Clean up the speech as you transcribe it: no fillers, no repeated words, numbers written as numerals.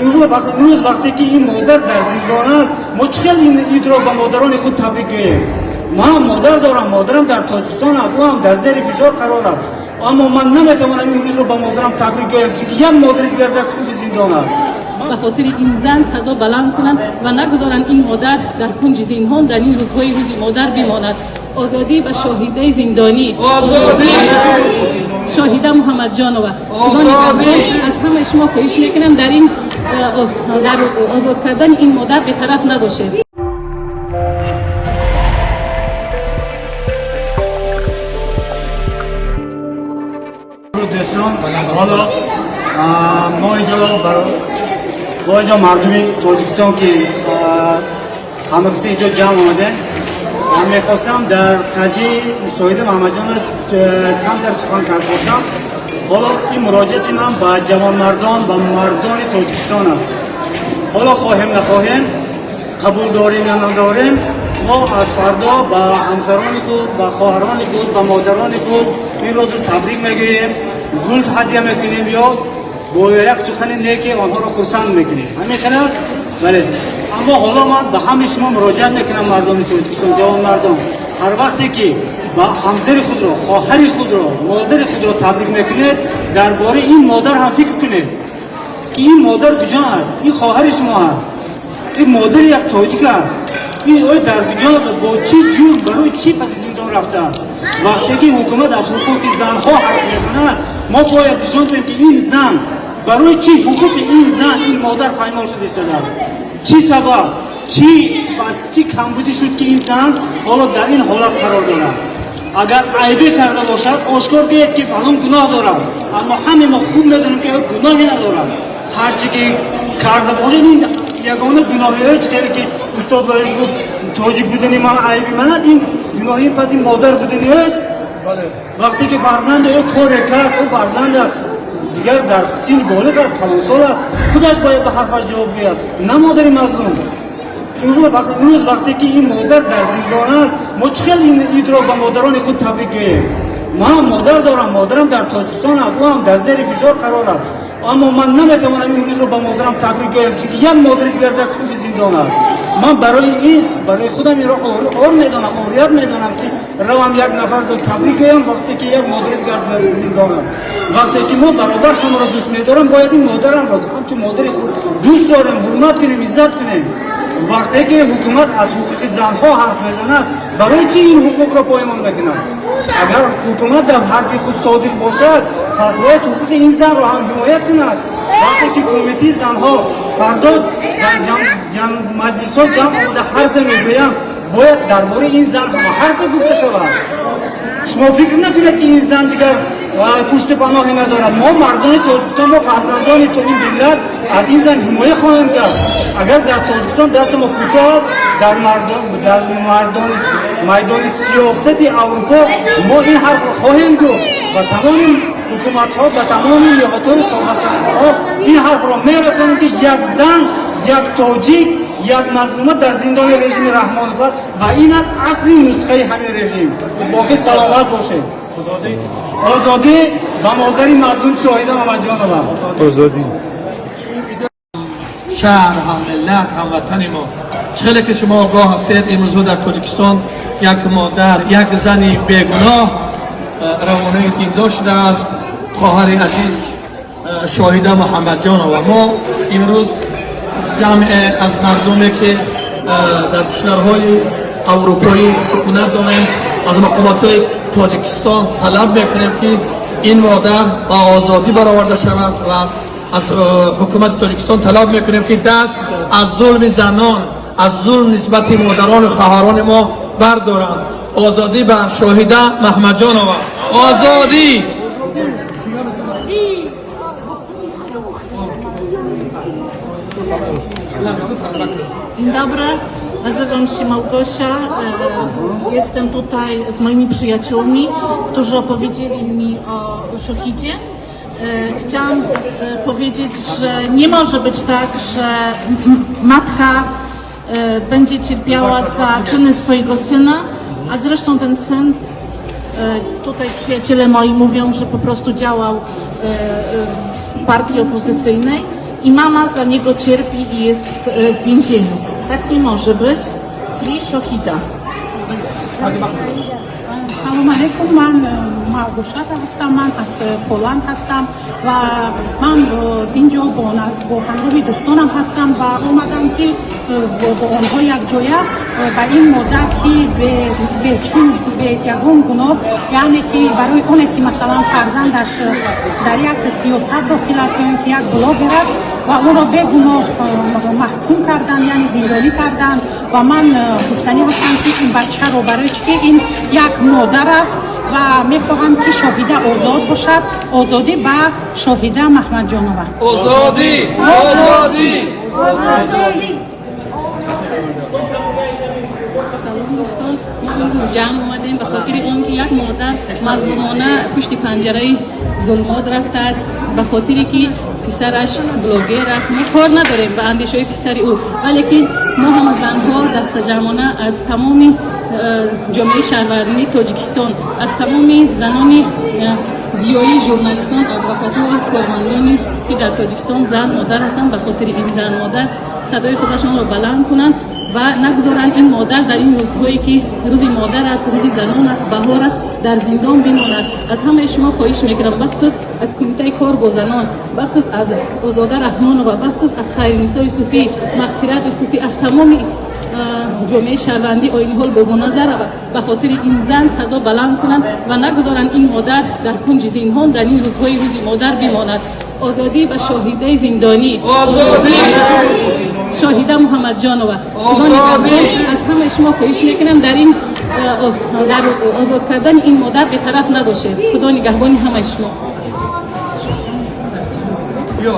Имрӯз вақте ки ин модар дар зиндон аст, мо чӣ хел ин идро ба модарони худ табрик гӯем? Ман модар дорам, модарам дар Тоҷикистон аст, ӯ ҳам дар зери фишор қарор аст. Аммо ман наметавонам ин рӯзро ба модарам табрик гӯям, чунки як модари дигар дар кунҷи зиндон аст. Ба хотири ин зан садо баланд кунанд ва нагузоранд ин модар дар кунҷи зиндон дар ин рӯзҳои рӯзи модар бимонад. Озодӣ ба Шоҳидаи зиндонӣ, Озодӣ! Шоҳида Муҳаммадҷонова. Озодӣ! Аз ҳамаи шумо хоҳиш мекунам, дар ин дар озод кардани ин модар бетараф набошед. Дӯстон, ҳоло мо инҷо бо инҷо мардуми Тоҷикистон, ки ҳама касе инҷо ҷамъ омадем, ман мехостам дар қазияи Шоҳида Муҳаммадҷонова камтар сухан кард бошам. Ҳоло ин муроҷиати ман ба ҷавонмардон ва мардони Тоҷикистон аст. Ҳоло хоҳем нахоҳем, қабул дорем ё надорем, мо аз фардо ба ҳамсарони худ, ба хоҳарони худ, ба модарони худ ин рӯзро табрик мегӯем, гул ҳадя мекунем ё бо як сухани неки онҳоро хурсанд мекунем. Ҳамин хел аст, бале. Аммо ҳоло ман ба ҳамаи шумо муроҷиат мекунам, мардони Тоҷикистон, ҷавонмардон, ҳар вақте ки ба ҳамсари худро, хоҳари худро, модари худро табрик мекунед, дар бораи ин модар ҳам фикр кунед, ки ин модар куҷо аст, ин хоҳари шумо аст, ин модари як тоҷик аст, ин ой дар куҷо, бо чӣ ҷурм, барои чӣ паси зиндон рафтааст. Вақте ки ҳукумат аз ҳуқуқи занҳо ҳарф мезанад, мо бояд нишон диҳем, ки ин зан барои чӣ, ҳуқуқи ин зан, ин модар паймол шуда истодааст, чӣ сабаб, чӣ аз чӣ камбудӣ шуд, ки ин зан ҳоло дар ин ҳолат қарор дорад. Агар айбе карда бошад, ошкор гӯяд, ки фалон гуноҳ дорад. Аммо ҳаме мо хуб медонем, ки ӯ гуноҳе надорад. Ҳарчи ки карда бошад, ин ягона гуноҳи ӯ, чӣ хеле ки устод Лоиқ гуфт, тоҷик будани ман айби ман аст, ин гуноҳи пас ин модар будани ӯст. Вақте ки фарзанди ӯ коре кард, ӯ фарзанд аст, дигар дар синни болиғ аст, калонсол аст, худаш бояд ба ҳарфаш ҷавоб гӯяд, на модари мазлум. Имрӯз вақте ки ин модар дар зиндон аст, мо чӣ хел ин идро ба модарони худ табрик гӯем? Ман модар дорам, модарам дар Тоҷикистон аст, ӯ ҳам дар зери фишор қарор аст. Аммо ман наметавонам ин рӯзро ба модарам табрик гӯям, чунки як модари дигар дар кунҷи зиндон аст. Ман барои ин барои худам инро ор медонам, орият медонам, ки равам як нафарро табрик гӯям, вақте ки як модари дигар дар зиндон аст. Вақте ки мо баробар ҳамаро дӯст медорам, бояд ин модарамро ҳамчун модари худ дӯст дорем, ҳурмат кунем, иззат кунем. Вақте ки ҳукумат аз ҳуқуқи занҳо ҳарф мезанад, барои чӣ ин ҳуқуқро поймол мекунад? Агар ҳукумат дар ҳарфи худ содиқ бошад, пас бояд ҳуқуқи ин занро ҳам ҳимоят кунад. Вақте ки кумитаи занҳо фардо дар маҷлисҳо ҷамъ омада ҳарфе мегӯянд, бояд дар бораи ин зан ҳама ҳарфе гуфта шавад. Шумо фикр накунед, ки ин зан дигар пушти паноҳе надорад. Мо мардони Тоҷикистон, мо фарзандони то ин миллат аз ин зан ҳимоя хоҳем кард. Агар дар Тоҷикистон дасти мо кӯтоҳ, дар мардони майдони сиёсати Аврупо мо ин ҳарфро хоҳем гуфт. Ба тамоми ҳукуматҳо, ба тамоми ниҳодҳои соҳасоҳо ин ҳарфро мерасонем, ки як зан, як тоҷик, як мазлума дар зиндони режими Раҳмонов аст ва ин аст асли нусхаи ҳамин режим. Боқӣ саломат бошед. Озодӣ ба модари мазлум Шоҳида Мамадҷонова. Озодӣ. Шаҳр, ҳам миллат, ҳамватани мо, хеле ки шумо огоҳ ҳастед, имрӯзҳо дар Тоҷикистон як модар, як зани бегуноҳ равонаи зиндон шудааст, хоҳари азиз Шоҳида Муҳаммадҷонова. Мо имрӯз ҷамъе аз мардуме, ки дар кишварҳои аврупоӣ сукунат дорем, аз мақомотҳои Тоҷикистон талаб мекунем, ки ин модар ба озодӣ бароварда шавад ва аз ҳукумати Тоҷикистон талаб мекунем, ки даст аз зулми занон, аз зулм нисбати модарону хоҳарони мо бардоранд. Озодӣ ба Шоҳида Маҳмадҷонова! Озодӣ! Dzień dobry, nazywam się Małgosia. Jestem tutaj z moimi przyjaciółmi, którzy opowiedzieli mi o Szohidzie. Chciałam powiedzieć, że nie może być tak, że matka będzie cierpiała za czyny swojego syna, a zresztą ten syn, tutaj przyjaciele moi mówią, że po prostu działał w partii opozycyjnej. I mama za niego cierpi i jest w więzieniu. Tak nie może być. Free Shohida. Салом алейкум, ман Малгошата ҳастам, ман аз Поланд ҳастам ва ман инҷо бо ҳамроҳи дӯстонам ҳастам ва омадам, ки бо онҳо якҷоя ба ин модар, ки бечун бе ягон гуноҳ, яъне ки барои оне ки масалан фарзандаш дар як сиёсат дохил аст ё ин ки як блогер аст ва ӯро бегуноҳ маҳкум карданд, яъне зиндонӣ карданд. Ва ман гуфтанӣ ҳастам, ки ин бачаро барои чӣ ки ин як модар аст ва мехоҳам, ки Шоҳида озод бошад. Озодӣ ба Шоҳида Маҳмадҷонова! Озодӣ, озодӣ! Озодӣ! Салом, дӯстон! Мо имрӯз ҷамъ омадем ба хотири он ки як модар мазлумона пушти панҷараи зулмот рафтааст, ба хотире ки писараш блогер аст. Мо кор надорем ба андешаҳои писари ӯ, валекин мо ҳама занҳо дастаҷамъона аз тамоми ҷомеаи шаҳрвандии Тоҷикистон, аз тамоми занони зиёии, журналистон, адвокатҳо ва кормандоне ки дар Тоҷикистон зан модар ҳастанд, ба хотири ин зан модар садои худашонро баланд кунанд ва нагузоранд ин модар дар ин рӯзҳое ки рӯзи модар аст, рӯзи занон аст, баҳор аст, дар зиндон бимонад. Аз ҳамаи шумо хоҳиш мекунам, бахусус аз Кумитаи кор бо занон, бахусус аз Озода Раҳмонова, бахусус аз Хайринисо Юсуфӣ, Мағфират Юсуфӣ, аз тамоми ҷомеаи шаҳрвандӣ, Оиниҳол Бобоназарова, ба хотири ин зан садо баланд кунанд ва нагузоранд ин модар дар кунҷи зиндон дар ин рӯзҳои рӯзи модар бимонад. Озодӣ ба Шоҳидаи зиндонӣ! Озодӣ! Шоҳида Муҳаммадҷонова! Озодӣ! Аз ҳамаи шумо хоҳиш мекунам, дар озод кардани ин модар бетараф набошед. Худо нигаҳбони ҳамаи шумо. Биё.